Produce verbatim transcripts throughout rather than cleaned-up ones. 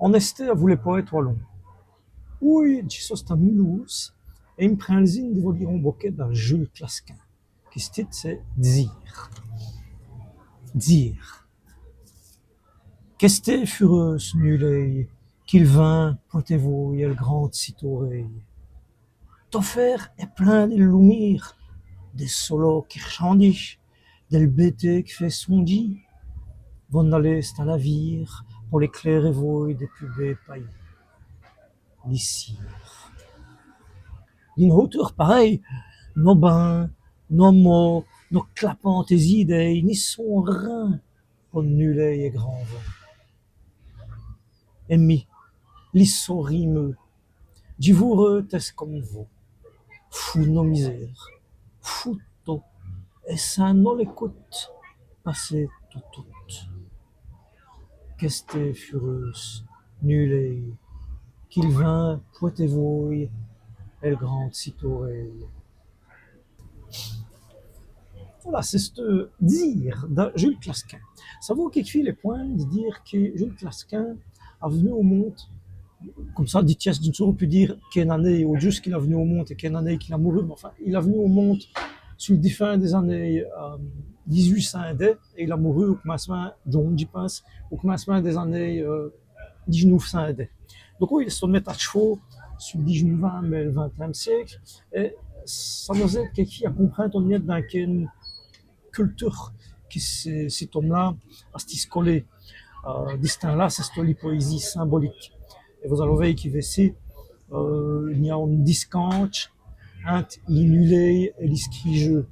On èsté avou lès powêtes walons. Oûy, dji so st-a Mulhouse, èt i m' prind l' zin di vos lîre on bokèt da Jules Claskin, qui s' tite c'èst Dîre. Dîre. Qu'èstez f'ureûsse, nûlêye, qui l' vint pwète èvôye èl grande cîtôrêye. Tot fêr èst plin dè loumîre, dès soloûs qui r'chandît, dèl bêté qui fêt sondjî. Vos-alez st-a l'avîr po l' clêre èvôye dès pus bês payis. Li cîr. D'ine hôteûr parèye, nos bins, nos mots, nos clapantès idéyes ni sont rin po l' nûlêye grand vint. Èt mi, li sot rimeû, dji vôreû tèsse come vos, foû d' nos misêres, foû d' tot, èt sins nos lècoute passer tot, tot. Qu'èstez f'ureûsse, nûlêye, qui l' vint pwète èvôye èl grande cîtôrêye. Vola, c'èst, euh, Dîre da Jules Claskin. Ça vaut quékefîye l' pwin.ne di dîre qui Jules Claskin a v'nu au monde, come ça, dji n' sé, dji n' saureû pus dîre quéne anéye, au djusse qu'il a v'nu au monde èt quéne anéye qu'il a mouru, mins enfin, il a v'nu au monde su l' difin dès anéyes, euh, dîj-wit cint dès, èt il a mouru au c'mincemint, djon.ne, dji pinse, au c'mincemint dès anéyes, euh, dîj-noûf cint dès. Donc oyi, il èst on mète a tch'vau su l' dîj-noûvin.me èt l' vint.ème siéke, èt ça nos-ède quékefîye a comprinde on mète dins quéne culture qui c'è-, cit-ome-là a stu scolé. Euh, di ç' timps-là, c'èsteût li powésîye simbolique. Èt vos-aloz vèy qui vêci, euh, i-gn-a on discandje inte li nûlêye èt li scrîjeû.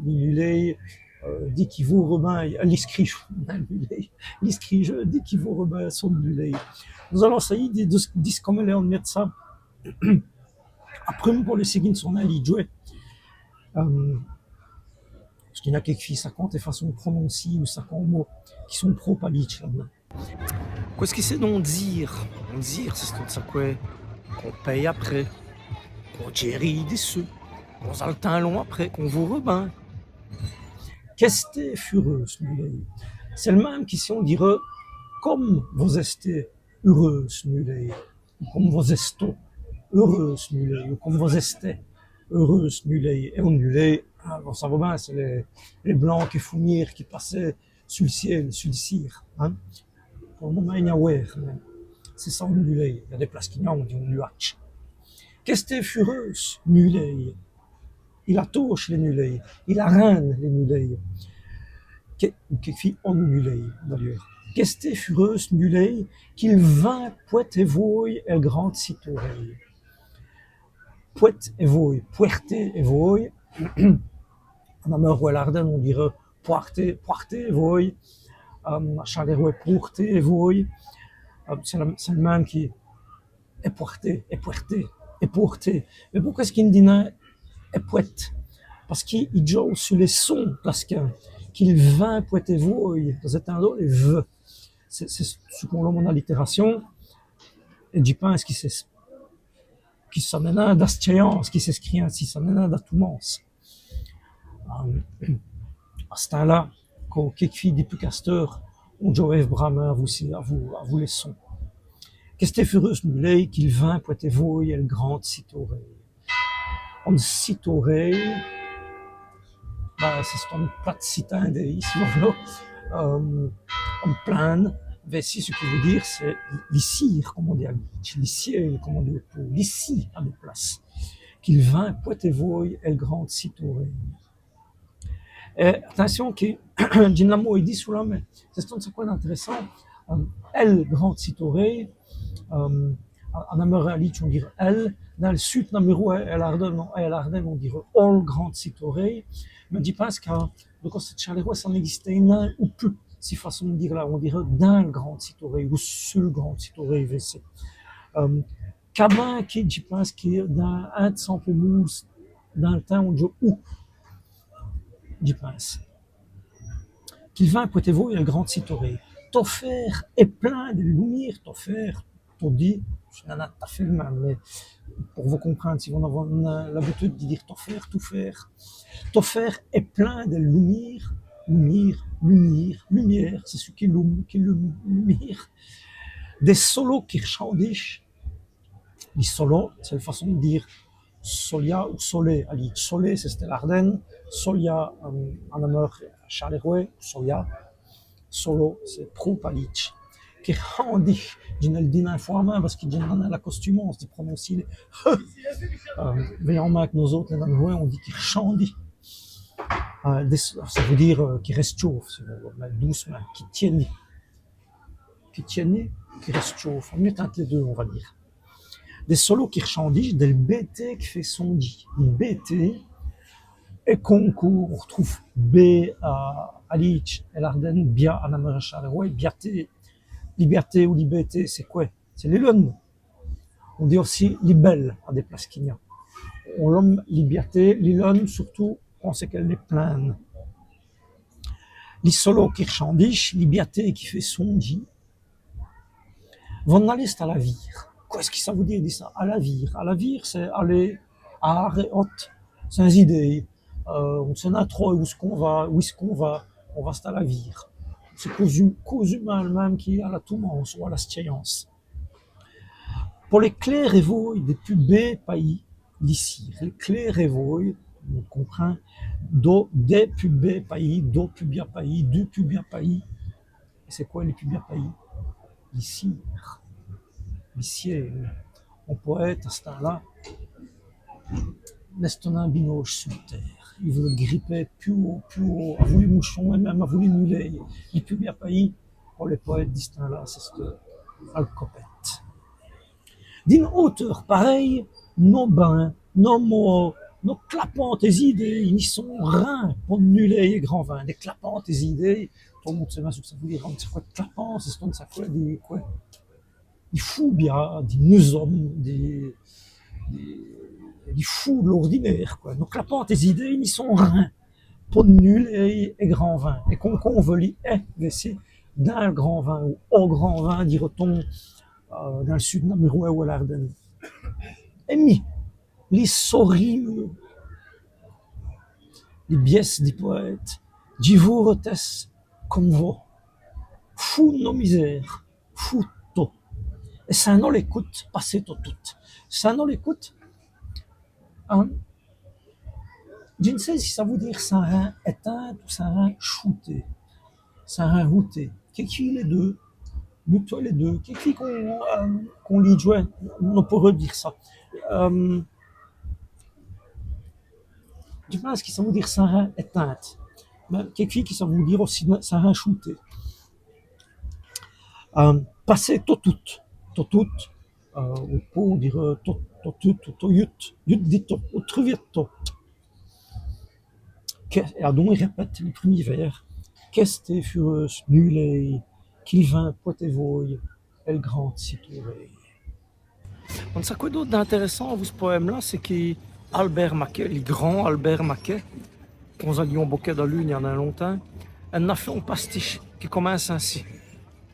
Li nûlêye, euh, dit qu'i vôreût bin, euh, li scrîjeû, li nûlêye, li scrîjeû dit qu'i vôreût bin so nûlêye. Nos-alons sayî di, di, di discomèler on mète ça. Après, po lèyî siguî so-n-alî djouwer. Euh, pace qu'i-gn-a quékefîye saquants façons d' prononcer ou saquants mots qui sont propes a Lîdje la-d'dins. Qu'èst-ce qui c'èst don dîre ? Dîre, c'è-st-on saqwè qu'on pèye après, qu'on djêrîye dissus, qu'on-z-a l' tins long après, qu'on vôreût bin. Qu'èstez f'ureûsse, nûlêye. C'èst l' min.me qui si on dîreût come vos-èstez ureûsse, nûlêye, ou come vos-èstoz ureûsse, nûlêye, ou come vos-èstez ureûsse, nûlêye. Èt on nûlêye, hin, vos savoz bin, c'èst lès, lès blancès foumîres qui passèt su l' ciél, su l' cîr, hin. Po l' momint, i-gn-a wêre, mins c'èst ça on nûlêye. I-gn-a dès places qu'i-gn-a, on dit on nuadje. Qu'èstez f'ureûsse, nûlêye. Il atauje lès nûlêyes, il arinde lès nûlêyes. Qui, qui fêt on nûlêye, d'ayeûrs. Qu'èstez f'ureûsse, nûlêye, qui l' vint pwète èvôye èl grande cîtôrêye. Pwète èvôye, pwèrter èvôye. A Nameur ou è l'Ârdène, on dîreût pwèrter, pwèrter èvôye. Euh, a Châlèrwè, pwèrter èvôye. Euh, c'èst l', c'èst l' min.me qui, èpwèrter, èpwèrter, èpwèrter. Mins poqwè èst-ce qu'i dit nin èpwète ? Pace qu'i djoûwe su lès sons, pace qui, qui l' vint pwète èvôye, vos-ètindez lès v. C'èst, c'èst ç' qu'on lome one allitéracion. Èt dji pinse qui c'èst, qui ça n'èst nin da s' tchèyance qui c'èst scrît insi, ça n'èst nin da Toumans. Euh, a ç' tins-là, co quékefîye di pus qu'asteûre, on djouwéve brâmint avou, avou, avou lès sons. Qu'èstez f'ureûsse, nûlêye, qui l' vint pwète èvôye èl grande cîtôrêye. One cîtôrêye, bin, c'è-st-on plat d' citindêye, si vos v'loz. Euh, one plin.ne, vêci, ç' qui vout dîre, c'èst li cîr, come on dit a Lîdje, li ciél, come on dit au Pô, li cîr a dès places. Qui l' vint pwète èvôye èl grande cîtôrêye. Èt atincion qui, dji n' l'a nin dit çoula, mins c'è-st-on saqwè d'intèrèssant. Euh, èl grande cîtôrêye, euh, a, a Nameur, a Lîdje, on dîreût èl, dins l' sud nameurwès, è l'Ârdène, on, è l'Ârdène, on dîreût ol grande cîtôrêye, mins dji pinse qu'a, don, c'èst Châlèrwè, ça n'ègzistéve nin, ou pus, cisse façon d' dîre la, on dîreût dins l' grande cîtôrêye, ou su l' grande cîtôrêye, vêci. Euh, Cabin qui, dji pinse qui dins, inte Samplèmouse, dins l' tins, on djoûwe ou. Dji pinse. Qui l' vint pwète èvôye èl grande cîtôrêye. Tot fêr èst plin dè loumîre, tot fêr, todi, dji n'é nin tot-à-fêt l' min.me, mins po vos comprinde, si vos n'avoz nin l'abitude di dîre tot fêr, tot fêr. Tot fêr èst plin dè loumîre, loumîre, loumîre, lumière, c'èst ç' qui loum, qui loum, lumière. Dès solos qui r'chandît. Li solo, c'èst l' façon d' dîre solia ou solé. Alî, solé, c'èst l'Ârdène. Solia, euh, è Nameur, Châlèrwè, solia. Solo, c'èst prôpe alî. Qui r'chandît, dji n' èl di nin fwârt mins pace qui dji n'a nin l' costumance di prononcer lès euh, vèyant mins qui nos-ôtes, lès Namurwès, on dit qui r'chandît. Euh, dès, ça vout dîre, euh, qui rèstchaufe, si vos v'loz, mins doûcemint, qui tiènît. Qui tiènît, qui rèstchaufe. On mèt inte lès deûs, on va dîre. Dès solos qui r'chandît, dèl bêté qui fêt sondjî. Bêté, èt qu'on, qu'on r'trouve bê à, à Lîdje, è l'Ârdène, bia à Nameur, Châlèrwè, biaté. Li biaté ou li bêté, c'èst qwè ? C'èst li lune. On dit ossi li bèle à dès places qu'i gn-a. On lome li biaté, li lune, surtout quand c'èst qu'èle èst plinne. Li solo qui r'chandît, li biaté qui fêt sondjî. Vos-ènn' alez à l'avîr. Qu'èst-ce qui ça vout dîre, ça, à l'avîr ? À l'avîr, c'èst aler à arêt hot, sins idéye. Euh, on n' sét nin trop èwou-ce qu'on va, èwou-ce qu'on va, on va-st-à l'avîr. C'èst cåzumint, cåzumint l' min.me qu'a l'atoumance ou à l'astchèyance. Po lès clérs èvoyes dès pus bês payis, li cîr. Lès clérs èvoyes, on comprind, do, dès pus bês payis, do pus bia payis, du pus bia payis. Èt c'èst qwè li pus bia payis ? Li cîr. Li cîr. On powête, à ç' tins-là, n'èstot nin binauge su l' tére. I v'leut griper pus hôt, pus hôt, avou lès mouchons èt min.me avou lès nûléyes. Li pus bia payis, po lès powêtes di ç' tins-là, c'èst, euh, al copète. D'ine hôteûr parèye, nos bins, nos mots, nos clapantes idéyes, i n' sont rin po nûléye grand vint. Dès clapantes idéyes, tot l' monde sét bin ç' qui ça vout dîre, on n' sét qwè d' clapant, c'è-st-on sacwè di qwè. Di foû bia, di nûs-omes, di, di, di foû d' l'ôrdinêre, qwè. Nos clapantes idéyes, i n' sont rin po nûléye grand vint. Èt qu'on, qu'on v'leut, èt, vêci, dins l' grand vint, ou au grand vint, dîreut-on, euh, dins l' sud namurwès ou è l'Ârdène. Èt mi, li sôrîre, li bièsse di powête, dji vôreû ès' come vos, foû d' nos misêres, foû d' tot. Èt sins nos lècoute, passer tot, tot. Sins nos lècoute, hin, dji n' sé si ça vout dîre sins rin ètinde ou sins rin choûter. Sins rin hoûter. Quékefîye lès deûs. Mutwèt lès deûs. Quékefîye qu'on, euh, qu'on lîdjwès nos pôreut dîre ça. Euh, dji pinse qui ça vout dîre sins rin ètinde. Mins quékefîye qui ça vout dîre ossi sins rin choûter. Euh, passer tot, tot. Tot, tot. Euh, on pout dîre tot, tot, tot, tot, tot, yut, yut di tot, ou truviè tot. Qu'èst, èt adon, i rèpète li prumî vêrs. Qu'èstez fûreûse, nûléye, qui l' vint pwète èvoye, èl grand cîr torêye. Bon, ça, qwè d'ôte d'intèrèssant avou ç' powème-là, c'èst qu'Albert Maquet, li grand Albert Maquet, qu'on-z-a lî on bokèt da lu i gn-a nin longtimps, ènn' a fêt on pastiche qui comince insi.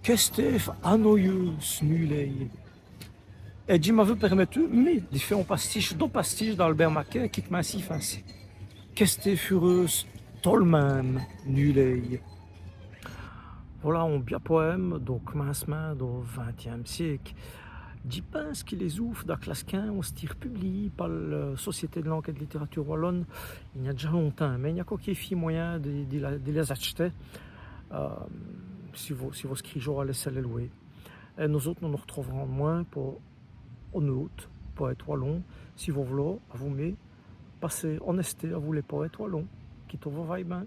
Qu'èstez anoyeûse, nûléye. Èt dji m'aveû pèrmètu, mi, di fé on pastiche, do pastiches d'Albert Maquet, qui c'mince insi. Qu'èstez fûreûse tot l' min.me, nûléye. Vola on bia powème do c'mincemint do vintième siéke. Dji pinse qui lès-oûves da Clasquin ont stî publiyîes pa l' Société de langue et de littérature wallonne, i gn-a dèdja longtimps, mins i gn-a co quékefîye moyin di, di la, di lès-ach'ter, euh, si vos, si vos scrîjoz à l'S L L W. Èt nos-ôtes, nos nos r'trouverans d'mwin po on-ôte powête walon, si vos v'loz, avou mi, passer on-èsté avou lès powêtes walons. Qui tot vos vaye bin.